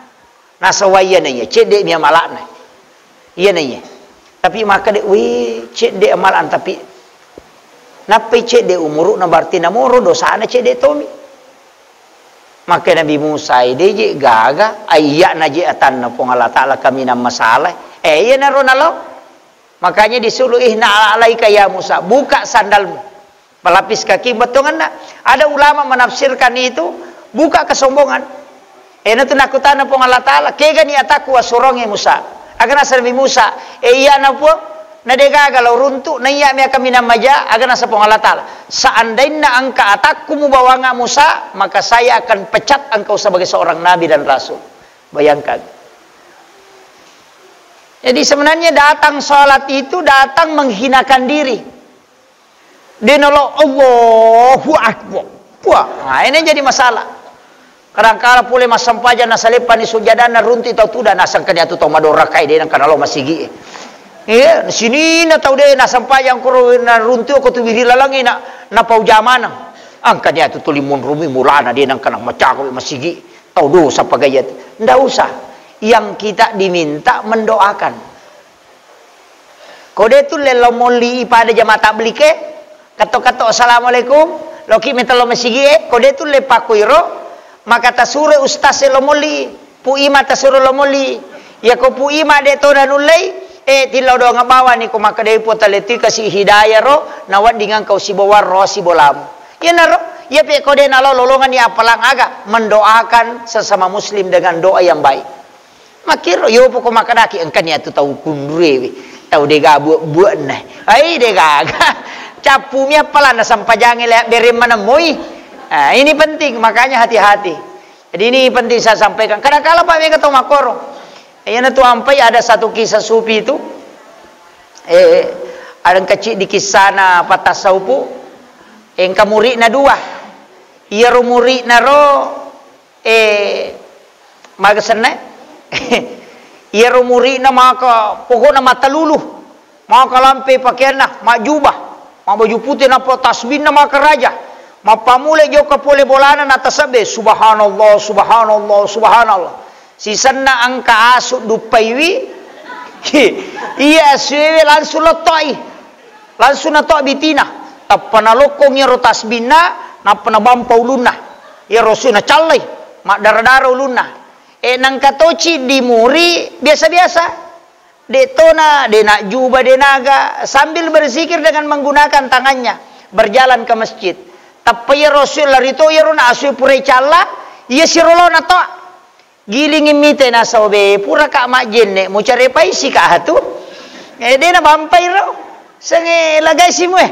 Nasaba iyana iya, cedde mi amalakna. Iyana iya. Tapi makkeda, "Wih, cedde amalakna, tapi nappai cedde umurukna, berarti namoro dosana cedde tomi." Makkeda Nabi Musa, "Eh, deje gaga, ai iyana je atanna Puang Allah Ta'ala kaminang masalah." Eh, iyanaro nalo. Makanya disuruh, "Ikhna' na'laika ya Musa, buka sandalmu. Pelapis kaki bettonganna." Ada ulama menafsirkan itu buka kesombongan. Enatu nakkutana Puang Allah Ta'ala, "Kegani atakku wassurongnge Musa?" Aga naseng Nabi Musa, "Eh, iyana Puang, nadegaga lao runtu, naiya mi kaminang maja." Aga naseng Puang Allah Ta'ala, "Seandainna engka atakku mubawangnga Musa, maka saya akan pecat engkau sebagai seorang nabi dan rasul." Bayangkan. Jadi sebenarnya datang sholat itu datang menghinakan diri. De' nalo Allahu Akbar. Wah, nah, ini jadi masalah. Kadangkala pole massempajang nasaleppani sujjadanna, runtu' tau tudang, nasangka dia tu tau madorakai de' nangka nalo masigi. Iya, sininna tau de' nassempajang koro naruntu' ko tu wiri lalangi na, napau jamanang. Angka dia tu tuli munrumi mulana de' nangka namacako masigi. Tau dosa pagaiya tu. Ndak usah. Yang kita diminta mendoakan. Ko de' tulle lao molli pada jamaah tablike, katto-katto assalamualaikum, loki metello masigi e, ko de' tulle pakkuiro, maka tasuro ustaz e lao molli, Pu Ima tasuro lao molli. Iya ko Pu Ima de' to nanullei, e, tillau doang bawani ko makkedai Puang Taala tu kasi hidayah ro, nawedding engkau sibawa ro sibolamu. Iyanaro, iya pe ko de' nalo lolongani appalang aga, mendoakan sesama muslim dengan doa yang baik. Makkiro, yo poko makkedaki, engkani atu tau kundurewe, tau de' gaga buak-buakna. Ai, de' gaga. Cappumi appalanna sempajangnge le bereng manemmoi. Ah, ini penting, makanya hati-hati. Jadi ini penting saya sampaikan. Kadangkala Pak mega tau makkoro. Iyana tu ampai ada satu kisah sufi itu. Eh, ada kecil di kisahna patah saupu. Engka muridna dua. Iyaro muridna ro Eh, maga senna? Iyaro muridna maka pokokna matalulu, maka lampe pakeanna, majjubah, mabbaju pute, nappa tasbihna maka raja. Mappamula jokka pole bolana, natasabbe, "Subhanallah, subhanallah, subhanallah." Sisenna engka asu duppaiwi, iya asuewe langsung letto'i. Langsung nato bitina, tappa nalokkong iyaro tasbihna, nappa nabampa ulunna. Iyaro asu nacallai, maddara-dara ulunna. E, nangka toci di muri biasa-biasa. De' tona, de' najjuba, de' naga, sambil berzikir dengan menggunakan tangannya, berjalan ke masjid. Tappa iyaro asu lari to, iyaro na asu purai calla, iya sirolo nato. Gilingi mite nasaba, "Be, puraka majjenne, mucarepaisika atu?" Eh, de' nabampai ro. Senge lagai simue.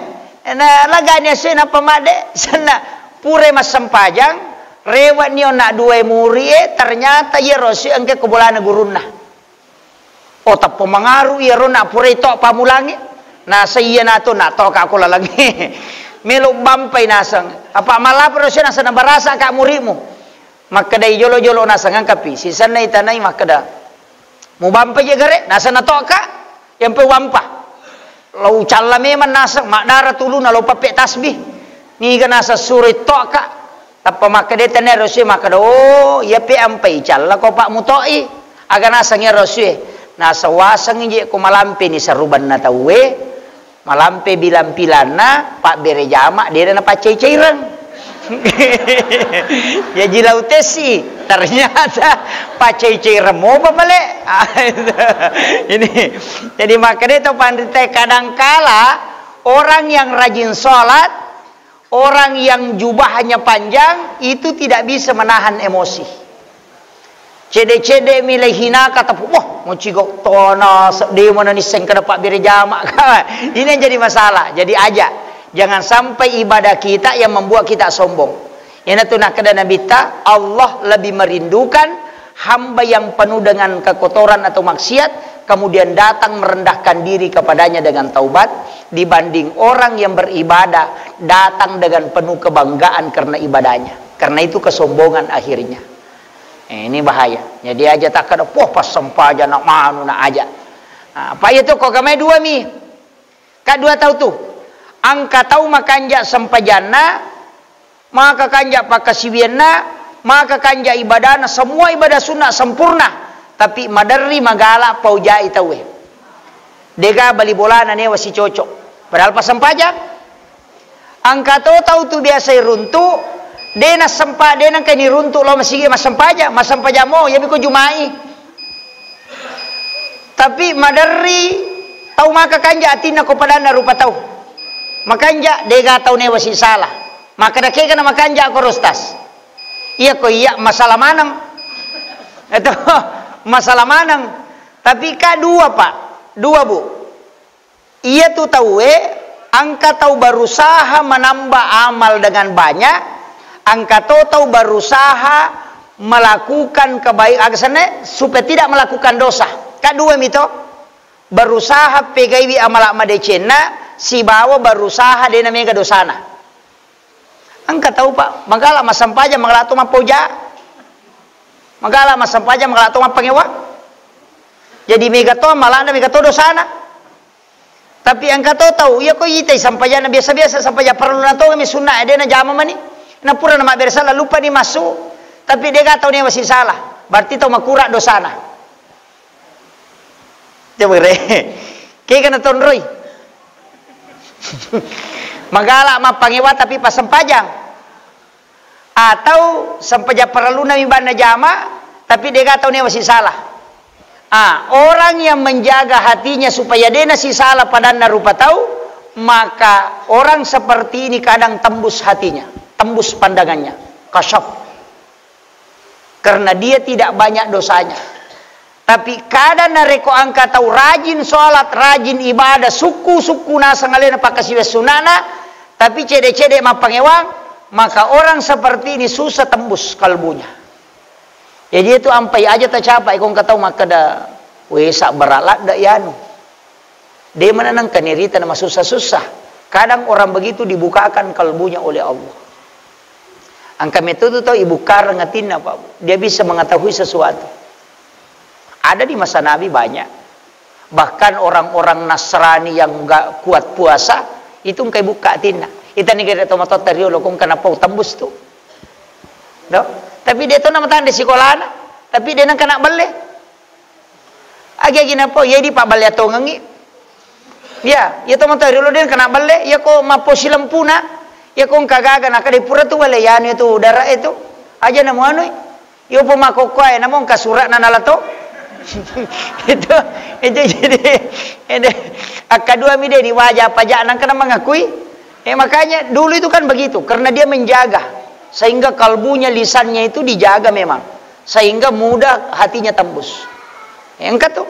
Na lagani asue nappa madde, senna pura massempajang, rewani onna dua muri e, ternyata iyaro asue engka ko bolana gurunna. Oh, tappa mangaru iyaro na purai to pamulangi. Nasa iya nato, na to ka ko lalangi. Melo bampai naseng. Apa malapor asue naseng nabarasa ka murimu. Makkedai jolo-jolo naseng engkapi, sisenna itanai makkeda, "Mubampa je gare?" Naseng, "Natoka, yampe ubampa." Lau calla memang naseng, maddara tuluna, lau pappe tasbih. Niga naseng suroi toka. Tappa makkeda tenero si makkeda, "Oh, iyape ampai calla ko pak mutoi." Aga naseng ero sue. Naseng, "Wasengi je ko malampe ni sarubanna tauwe." Malampe bilang-pilanna, pabbere jama, dena napaccai-caireng. Ya jilau tesi, ternyata paccai-caireng mopa pale. Ini, jadi makanya itu pandita kadangkala orang yang rajin sholat, orang yang jubahnya panjang, itu tidak bisa menahan emosi. Cede-cede mi lei hinaka, tapi, "Wah, mucigo tona, sedde mana nisseng kada pabbere jama." Ini yang jadi masalah. Jadi aja, jangan sampai ibadah kita yang membuat kita sombong. Iyanatu nakkeda Nabitta, Allah lebih merindukan hamba yang penuh dengan kekotoran atau maksiat, kemudian datang merendahkan diri kepadanya dengan taubat, dibanding orang yang beribadah datang dengan penuh kebanggaan karena ibadahnya. Karena itu kesombongan akhirnya. Eh, ini bahaya. Jadi aja takkeda, "Poh, passempajang nak manu nak aja." Nah, apa itu kok gamai dua mi? Ka dua tau tu. Angka tau makanja sempajanna, maka kanja pakkasiwianna, maka kanja ibadahna, semua ibadah sunnah sempurna. Tapi maderri magala paujai tauwe. Dega bali bolana newa sicocok. Padahal passempajang. Angka to tau tu biasa iruntu, de nassempa, de nangka niruntu lao masigi massempajang, massempajang mo, iya biko jumai. Tapi maderri tau maka kanja atinna ko padanna rupa tau. Makanja, dega tau newa sisala. Maka dakega na makanja ko rostas. Iya ko iya masalah maneng. Itu masalah maneng. Tapi ka dua, Pak. Dua, Bu. Iyatu tauwe, engka tau berusaha menambah amal dengan banyak, engka to tau berusaha melakukan kebaik-, aga senna, supaya tidak melakukan dosa. Ka dua mi to, berusaha pegaiwi amala madecenna, sibawa berusaha de' namega dosana. Engka tau, Pak, magala massempajang, magala to mappoja. Magala massempajang, magala to mappangewa. Jadi mega to amalana, mega to dosana. Tapi engka to tau, iya ko itai sampajanna biasa-biasa, sampajang parelluna tongeng mi sunna, de' najama mani. Napura namabberesa, lupani massu. Tapi de' ga tau newa sisala. Berarti tau makura dosana. Coba re. Kega natonroi. Magala mappangewa tapi passempajang. Atau sempajang parelluna mi banna jama, tapi de' ga tau newa sisala. Ah, orang yang menjaga hatinya supaya de' nasisala padanna rupa tau, maka orang seperti ini kadang tembus hatinya, tembus pandangannya. Kasyaf. Karena dia tidak banyak dosanya. Tapi kadang narekko engka tau rajin sholat, rajin ibadah, sukku-sukku naseng alena pakkasiwiang sunnana, tapi cede-cede mappangewang, maka orang seperti ini susah tembus kalbunya. Jadi itu ampai aja tacapai, ko engka tau makkeda, "We, sabbara ladde' yanu." De' mana nengka nirita na masussa-sussa. Kadang orang begitu dibukakan kalbunya oleh Allah. Engka metode tau ibukkareng atinna, Pak. Dia bisa mengetahui sesuatu. Ada di masa Nabi banyak. Bahkan orang-orang Nasrani yang nggak kuat puasa, itu engka ibukka atinna. Itani gere to matotta riolo, ko engka napau tembus tu. Do? Tapi de' to namatang di sikolana, tapi de' nengka nabelle. Agi-agi napau, iya di pabballe atongengngi. Iya, iya to matoa riolo de' nengka nabelle, iya ko mappo silempuna, iya ko engka gaga nakkeda pura tu bale yanu itu darah itu. Aja namu anui. Iya po makokkoe, namo engka sura'na nalato. Itu, itu jadi, itu, akkadua mi de' diwaja pajak nengka namangakui. Eh, makanya dulu itu kan begitu, karena dia menjaga, sehingga kalbunya, lisannya itu dijaga memang, sehingga mudah hatinya tembus. Eh, engka tu.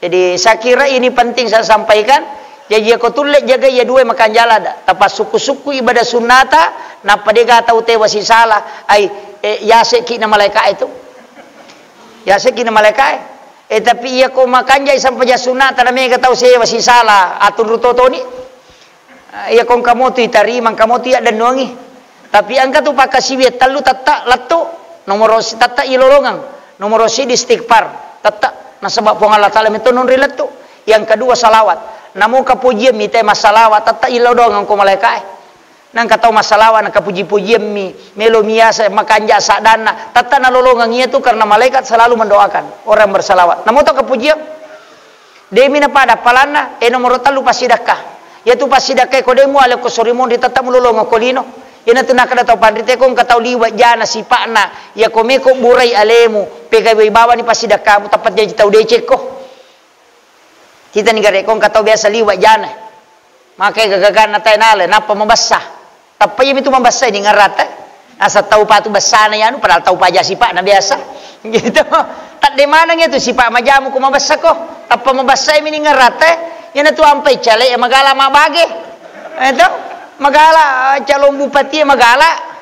Jadi, saya kira ini penting saya sampaikan. Jadi, iya ko tulle jaga iya dua makanjala da. Tapasukku-sukku ibadah sunnata, nappa de' ga tau tewa sisala. Ai, eh, yaseki na malaika itu. Yaseki na malaika. Eh, tapi iya ko makanjai sampajang sunnata, na mega tau sewa sisala, atunru totoni. Ah, iya ko engka motu itarima, engka motu iya dennuangi. Tapi engka tu pakkasiwiang tellu tette' lettu, nomoro si-, tette' ilolongeng, nomoro siddi istighfar, tette', nasaba Puang Allah Taala metto nonri lettu. Yang kedua salawat. Namo kapujiang mi te massalawat, tette' ilolongeng ko malaikae. Nengka tau massalawat, nakapuji-pujiang mi, melo mi yasa makanja saddanna, tette' nalolongeng iya tu karena malaikat selalu mendoakan orang bersalawat. Namo tau kapujiang, De'mi napada appalanna, eh, nomoro tellu passidakka. Iyatu passidakkae ko de' muale ko sori monri, tette' mulolongeng ko lino. Iyanatu nakkeda tau panrite, ko engka tau liwe' jana sipa'na, iya ko meko burai alemu, pegawai bawani passidakkamu, tappa jaji tau decekko. Citani gare ko engka tau biasa liwe' jana. Maka gagaganna tae nale, nappa mabessa. Tappa iyami tu mabessa ini ngerrata. Asa tau patu bessana yanu, padahal tau paja sipa'na biasa. Gitu. Tadde maneng itu sipa' majamu ko mabessa ko. Tappa mabessa iyami ni ngerrata. Iyana tu ampai cale magala mabage. Itu magala, eh, calon bupati magala.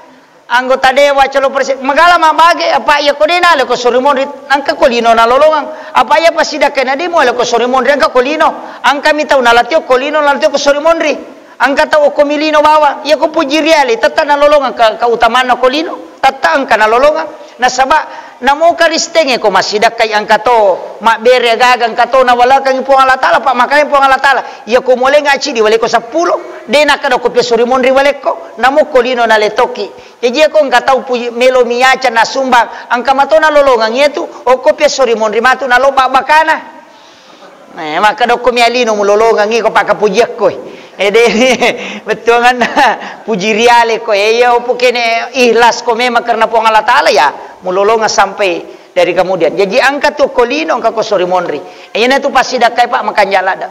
Anggota dewan, calon presiden, magala mabage, apa iya ko de' nale ko sori monri, engka ko lino nalolongeng. Apa iya passidakkae na de' muale ko sori monri, engka ko lino. Engka mi tau nalatio ko lino, nalatio ko sori monri. Engka tau okko mi lino bawang, iya ko puji riale, tette' nalolongeng ke-, keutamanna ko lino, tette' engka nalolongeng. Nasaba' namo Karistengnge ko massidakkai engka to, mabbere gaga engka to, nawalekangngi Puang Allah Taala, pa' makkeda Puang Allah Taala, iya ko mualengnga cidi waleko seppulo, de' nakkeda ko pia sori monri walekko, namo ko lino naletoki. Jaji, iyako engka tau puji, melo miaca nasumbang, engka mato nalolongeng iyatu, okko pia sori monri matu nalobba bakana. Eh, makkeda okko mi alino mulolongeng iko pakkapujiakko. Eh, de, bettuanganna puji riale ko. Eh, iya opo kene ikhlas ko memang karena Puang Allah Taala, ya, mulolongeng sampai dari kemudian. Jaji, engka tu okko lino, engka ko sori monri. Eh, iyana tu passidakkai, Pak, makanja ladde.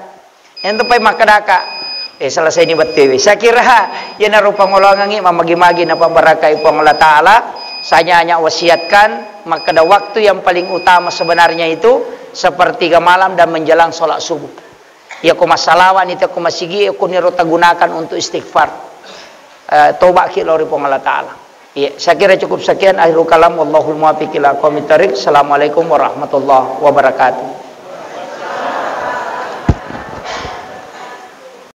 Iyatu pai makkedaka, eh, selesai ni bettuwe. Saya kira iyanaro pangoloangengngi mamagi-magi napabarakai Puang Allah Taala. Saya hanya wasiatkan, makkeda waktu yang paling utama sebenarnya itu sepertiga malam dan menjelang sholat subuh. Iya ko massalawani, iya ko masigi, iya ko niro tagunakan untuk istighfar. Eh, tobaki lao ri Puang Allah Taala. Iya, saya kira cukup sekian akhirul kalam. Wallahul muwaffiq ila aqwamit thariq. Assalamualaikum warahmatullahi wabarakatuh.